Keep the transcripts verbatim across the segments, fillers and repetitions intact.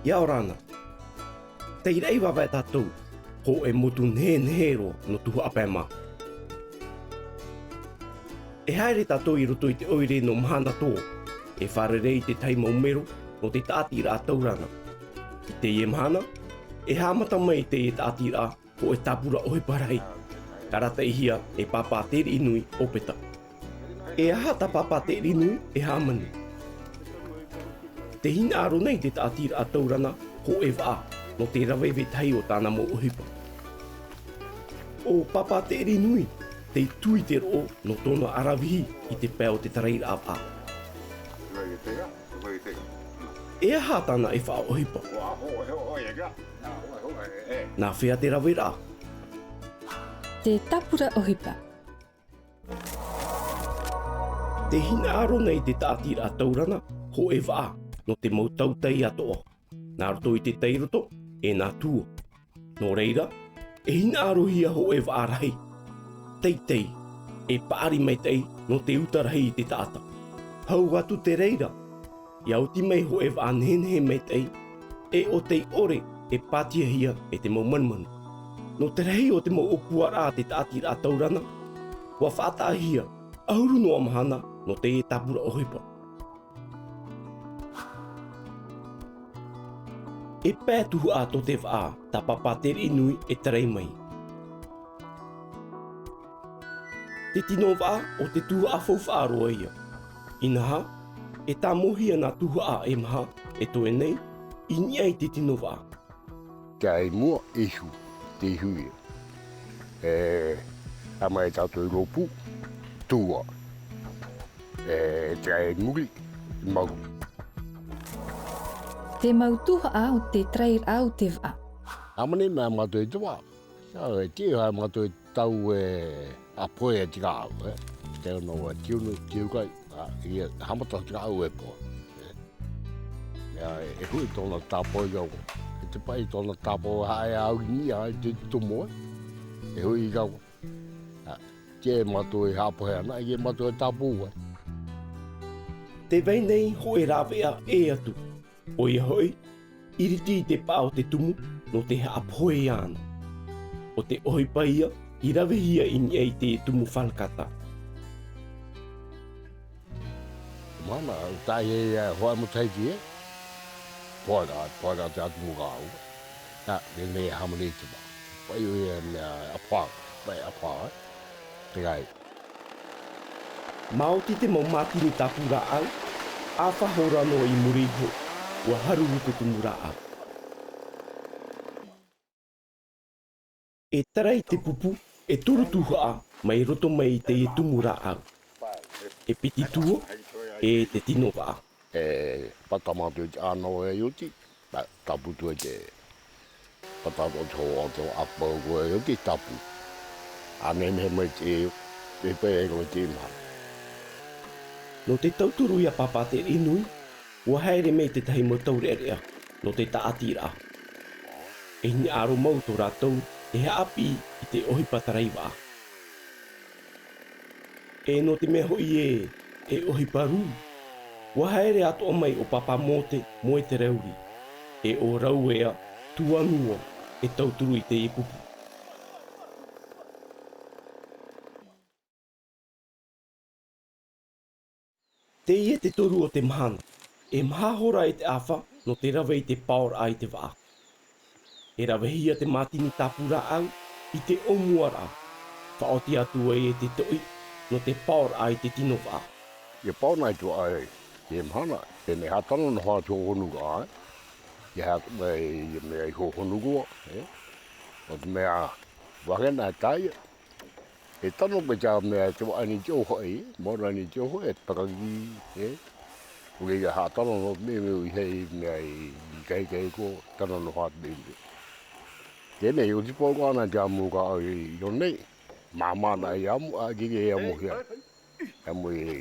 ʻIa ora na. Tei Raʻivava e tātou, hōʻē motu nehenehe roa nō Tuhaʻa Pae mā. E haere tātou i roto i te ʻoire nō Mahanatoa, e fārerei i te tahi mau mero nō te tāʻatiraʻa Taurana. I teie mahana, e haʻamata mai i teie tāʻatiraʻa hōʻē tāpura ʻohipa rahi, arataʻihia e Pāpā Teriʻinui ʻOpeta. E aha tā Pāpā Teriʻinui e hāmani? Tē hinaʻaro nei te tāʻatiraʻa Taurana hōʻē vaʻa nō te rave vetahi o tāna mau ʻohipa. ʻO Pāpā Teriʻinui tei tū i te roʻo nō tōna ʻaravihi i te pae o te tarairaʻa vaʻa. E aha tāna e faʻaʻohipa? Nā hea te raveraʻa? Te tāpura ʻohipa. Tē hinaʻaro nei te tāʻatiraʻa Taurana hōʻē vaʻa nō te mau tautai atoʻa, nā roto i te tairoto, e nā tua. Nō reira, e hinaʻarohia hōʻē vaʻa rahi, teitei, e paʻari maitaʻi nō te uta rahi i te taʻata. Hau atu te reira, ʻia oti mai hōʻē vaʻa nehenehe maitaʻi, e ʻo tei ʻore e pātiahia e te mau manumanu. Nō te rahi o te mau ʻōpuaraʻa a te tāʻatiraʻa Taurana, ʻua faʻataʻahia ʻahuru noa mahana nō teie tāpura ʻohipa. E pae tuhaʻa tō te vaʻa tā Pāpā Teriʻinui e tarai mai. Te tino vaʻa ʻo te tuhaʻa faufaʻa roa ïa. Inaha, e tāmōhia nā tuhaʻa e maha e toe nei i niʻa i te tino vaʻa. Tae i mua, ihu, te ihu ïa. E, haere mai tātou i rōpū, tua. E, tae i muri, mau. Te mau tuhaʻa o te tarairaʻa o te vaʻa. Hāmani mai mātou i te vaʻa. Ā, e tiʻa mātou i tau e ʻāpohe e te rāʻau, e. Te ono, e te ono, te ukai, ā, ʻia haʻamata te rāʻau e pohe. E, ā, e hui tōna tāpaʻo i au. E te paʻi tōna tāpaʻo haʻe au i niʻa i te tomo, e. E hui i au. Ā, tiʻa mātou e haʻapohe ana, ʻia mātou e tāpaʻo ai. Tē vai nei hōʻē rāveʻa ʻē atu. ʻOia hoʻi, ʻiriti i te paʻa o te tumu nō te haʻapohe iāna. ʻO te ʻohipa ïa i ravehia i niʻa i te tumu falakata. Mahana, tae i, ā, hoʻi matahiti, e? Pohe ra, pohe ra te atu mau rāʻau. Ā, e mea hāmani i te vaʻa. Paʻi ʻoia e mea ʻāpohe, paʻi ʻāpohe, e. Te gai. Maoti te mau mātini tāpū rāʻau, ʻāfa hora noa i muri iho, ʻua haruru te tumu rāʻau. E tarai te pupu e toru tuhaʻa mai roto mai i teie tumu rāʻau. E piti tua, e te tino vaʻa. E pata mātou i te ʻānau e oti, pā, tāpū atu ai te pata o te hoa o te ʻāpau e oti, tāpū. ʻA nehenehe mai te, e pae e rave te mahana. Nō te tauturu ia Pāpā Teriʻinui, ʻua haere mai te tahi mau taureʻareʻa nō te tāʻatiraʻa. E hinaʻaro mau tō rātou e haʻapiʻi i te ʻohipa tarai vaʻa. E nō te mea hoʻi ē, e ʻohipa rū, ʻua haere atoʻa mai ʻo Pāpā Mōte Moetereuri, e ʻo Rauea Tuanua e tauturu i teie pupu. Teie te toru o te mahana, e maha hora e te ʻāfa nō te rave i te paoraʻa i te vaʻa. E ravehia te mātini tāpū rāʻau i te ʻōmuaraʻa, faʻaoti atu ai e te toʻi nō te paoraʻa i te tino vaʻa. ʻIa paona i te vaʻa i teie mahana, e mea haʻatano noa atu hohonu ra, e. ʻIa haʻa-, e, e mea i hohonu ra, e. Nō te mea, vahine e tae, e tano mai te mea te vaʻa nei te ʻō hoʻi, maoro nei te ʻō hoʻi, e paragi, e. ʻUa ʻia haʻatano noa te mea, mea i hei mea i, i kahi, kahi ko, tano noa te mea. Teie nei, ʻo te paoraʻa nā te ʻamu ra i, i ʻō nei, māmā nā i ʻamu, ʻa, i, i ʻamuhia. ʻAmu i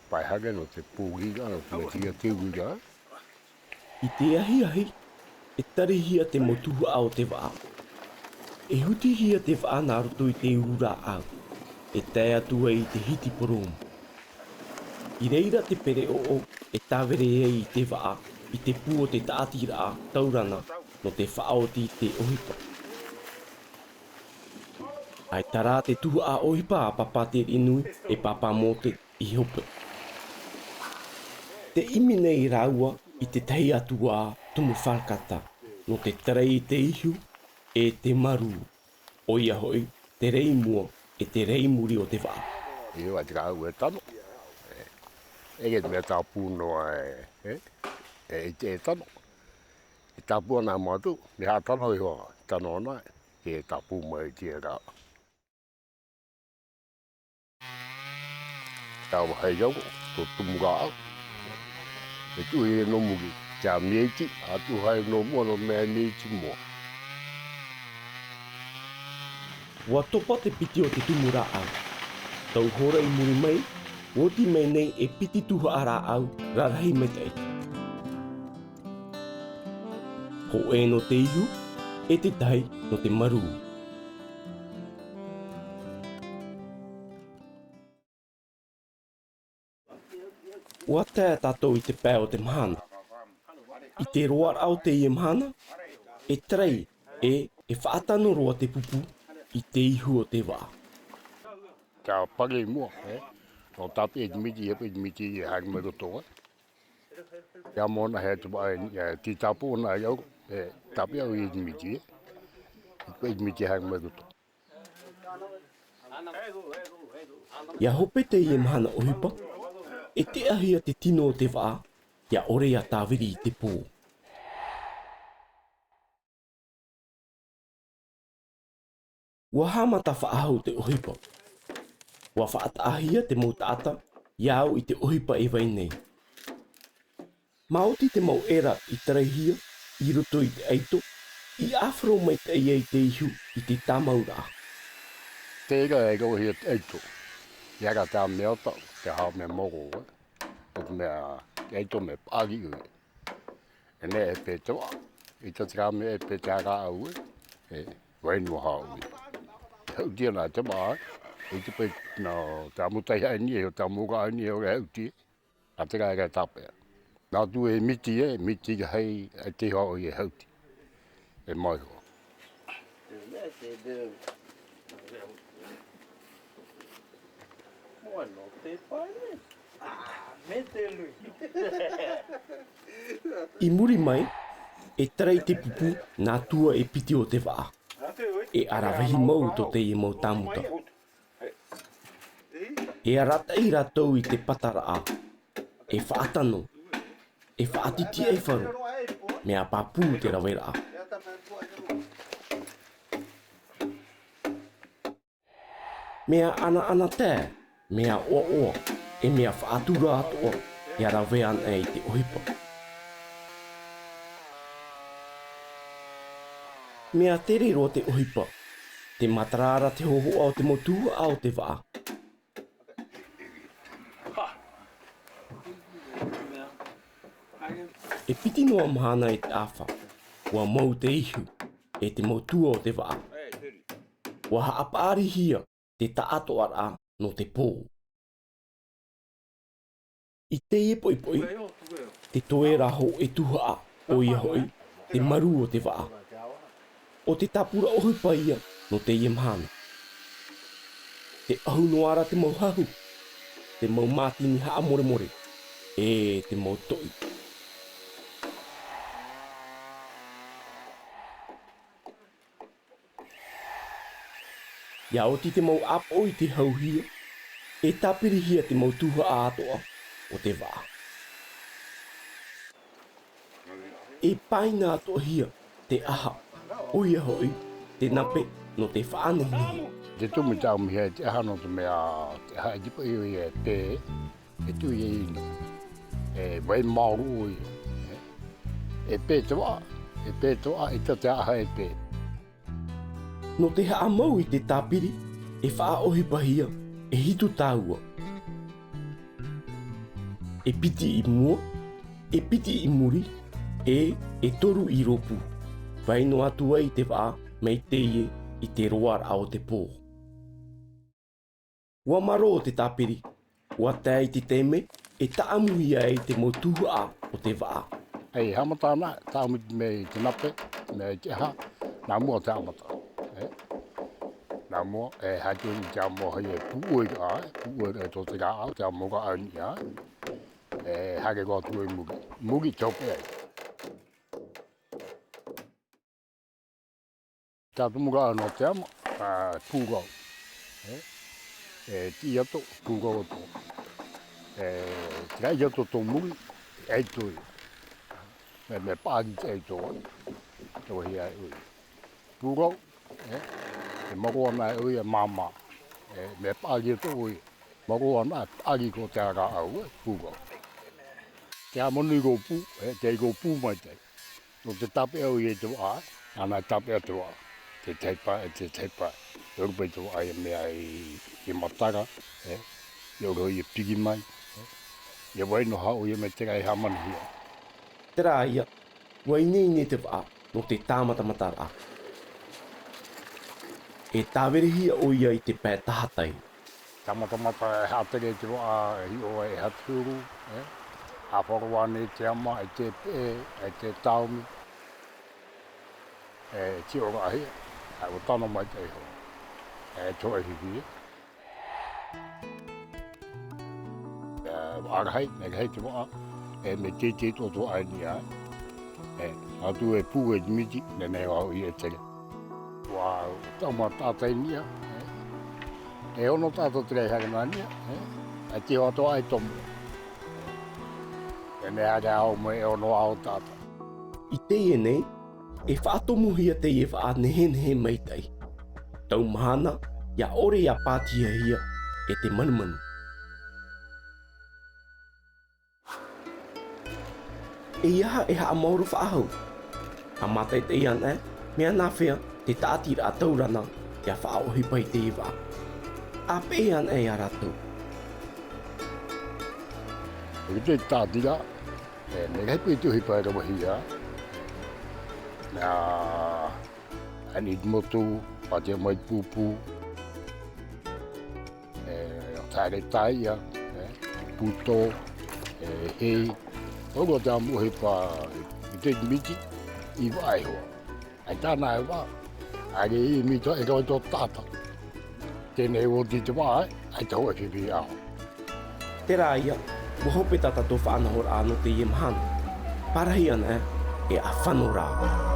pae hake nō te pūrira, nō te mea tia te uira. I te ahiahi, e tarihia te mau tuhaʻa o te vaʻa. E hutihia te vaʻa nā roto i te uru rāʻau, e tae atu ai i te hiti porōmu. I reira te pereʻoʻo e tāvere ai i te vaʻa, i te pū o te tāʻatiraʻa taurana nō te faʻaoti i te ʻohipa. ʻAita rā te tuhaʻa ʻohipa a Pāpā Te Riʻinui e Pāpā Mōte i hope. Tē ʻimi nei rāua i te tahi atu ā tumu falakata nō te tarai i te ihu e te marū, ʻoia hoʻi, te rei mua e te rei muri o te vaʻa. ʻIa, ʻaita rāua e tano. E, e te mea tāpū noa e, e, e, e te tano. E tāpū ana mātou, mea haʻatano iho, tano ana, e tāpū mai te rā. Tāua hai au, tō tumu rāʻau. E tuʻu i nō muri, te mea iti, a tuʻu hai nō mua, nō mea mea iti mua. ʻUa topa te piti o te tumu rāʻau. Tau hora i muri mai, ʻua oti mai nei e piti tuhaʻa rāʻau rarahi maitaʻi. Hōʻē nō te ihu, e te tahi nō te marū. ʻUa tae tātou i te pae o te mahana. I te roaraʻa o teie mahana, e tarai e, e faʻatano roa te pupu i te ihu o te vaʻa. Ka pare i mua, e? Nō tāpeʻa i te miti, e pē i te miti, e haere mai roto, e? Ia mōna he te vaʻa, e, tī tāpū na e au, e, tāpeʻa i te miti, e? E pē i te miti, e haere mai roto. ʻIa hope teie mahana ʻohipa, e tiʻahia te tino o te vaʻa, ʻia ʻore ʻia tāviri i te pō. ʻUa haʻamata faʻahou te ʻohipa. ʻUa faʻataʻahia te mau taʻata, ʻia au i te ʻohipa e vai nei. Maoti te mau ʻera i taraihia i roto i te ʻaito, i ʻāfaro maitaʻi ai te ihu i te tāmauraʻa. Terā e roʻohia te ʻaito. ʻIa rā te mea ota, te hau mea moro, e. ʻO te mea, te ʻaito mea paʻari, e. E nehenehe e pē te vaʻa, ʻaita terā mea e pē te rāʻau, e. E, vai noa hau, e. E hauti ana te vaʻa, e. ʻAita pē, nō, te mau taihaʻa nei, e, te mau rāʻau nei, e, e hauti, e. ʻA terā e tāpeʻa. Nā tū e miti, e, miti ka hei, e te hoa o e hauti. E mai hoa. I muri mai, e tarai te pupu nā tua e piti o te vaʻa. E ʻaravihi mau tō teie mau tāmuta. E arataʻi rātou i te pataraʻa, e faʻatano, e faʻatitiʻaifaro, mea pāpū te raveraʻa. Mea ʻanaʻana tae, mea ʻoaʻoa, e mea faʻatura atoʻa, ʻia rave ana i te ʻohipa. Mea tere roa te ʻohipa, tē matara ra te hōhoʻa o te mau tuhaʻa o te vaʻa. E piti noa mahana e te ʻāfa, ʻua mau te ihu, e te mau tua o te vaʻa. ʻUa haʻapaʻarihia te taʻatoʻaraʻa nō te pō. I teie poʻipoʻi, te toe ra hōʻē tuhaʻa, ʻoia hoʻi, te marū o te vaʻa. ʻO te tāpura ʻohipa ia nō teie mahana. Tē ʻahu noa ra te mau hahu, te mau mātini haʻamoremore, e te mau toʻi. ʻIa oti te mau ʻāpoʻo i te hauhia, e tāpirihia te mau tuhaʻa atoʻa o te vaʻa. E paina atoʻahia te ʻaha, ʻoia hoʻi, te nape nō te faʻanehenehe. Te tumu i tāʻamihia e te ʻaha nō te mea, te ʻaha e tipa ʻio ia e pē, e tuʻu ia ʻino. E vai māuruuru ia. E pē te vaʻa, e pē te vaʻa, ʻaita te ʻaha e pē. Nō te haʻamau i te tāpiri, e faʻaʻohipahia, e hitu tāua. E piti i mua, e piti i muri, e, e toru i rōpū. Vai noa atu ai te vaʻa, mai teie i te roaraʻa o te pō. ʻUa marō te tāpiri, ʻua tae i te taime e taʻamuhia ai te mau tuhaʻa o te vaʻa. E haʻamata ana, tāmau mai te nape, mai te aha, nā mua te haʻamata. E, nā mua, e, haere atu i te amo, e pūʻoi ra, e pūʻoi ra tō te rāʻau, te amo rāʻau i niʻa. E, haere roa atu i muri, muri te hope ai. Tātou mau rāʻau nō te amo, ā, pūrau. E, e, tei ʻō, pūrau atoʻa. E, tei ʻō atoʻa tō muri, e ʻaito ia. Mea, mea paʻari te ʻaito, e. Tō hia e ʻoia. Pūrau, e, e maro ana e ʻoia māmā. E, mea paʻari atoʻa ʻoia. Maro ana, paʻari ko te rāʻau, e, pūrau. Te amo nui rōpū, e, te rōpū maitaʻi. Nō te tāpeʻa ʻoia i te vaʻa, nāna e tāpeʻa te vaʻa. Te tahi pae, te tahi pae. E ʻoru paʻi te vaʻa ia mea i, i matara, e, e ʻoru ia piri mai, e. Ia vai noa ʻoia mai terā e hāmanihia. Terā ia, ʻua ineine te vaʻa nō te tāmatamataraʻa. E tāverehia ʻoia i te pae tahatai. Tāmatamata e haʻatere te vaʻa, e hiʻo e haʻaturu, e. ʻA faʻaroa nei te ama, e te peʻe, e te taomi. E tiʻoraʻahia, ʻa ʻua tano mai te iho. E tō e hihi. E, vaʻa rahi, mea rahi te vaʻa, e, mea teitei atoʻa te vaʻa i niʻa, e. E, atu e pū e te miti, mea nehenehe ʻoia e tere. ʻUa taʻu mā taʻata i niʻa, e. E ono taʻata terā i haere nā niʻa, e. E te hoa atoʻa e tomo. E mea haere au mai e ono ao taʻata. I teie nei, e faʻatomuhia teie vaʻa nehenehe maitaʻi. Tau mahana, ʻia ʻore ʻia pātihia e te manumanu. E aha e haʻamaoro faʻahou? ʻA mātaʻitaʻi ana, mea nāfea te tāʻatiraʻa taurana ʻia faʻaʻohipa i teie vaʻa? ʻA peʻe ana ia rātou. ʻO te tāʻatiraʻa, e, mea rahi paʻi te ʻohipa e ravehia. Nā, ani te motu, pātia mai te pūpū. E, ʻo te haere tāiʻa, e, pūtō, e, hei. ʻO roto te amo ʻohipa i te miti, i vaʻa e hoa. ʻAita ana e vaʻa, ʻaita i miti e rave tō taʻata. Teie nei oti te vaʻa, e, ʻaita hoʻi e fifi aho. Terā ia, ʻua hope tā tātou faʻanahoraʻa nō teie mahana. Pārahi ana, e, e ʻa fano rā.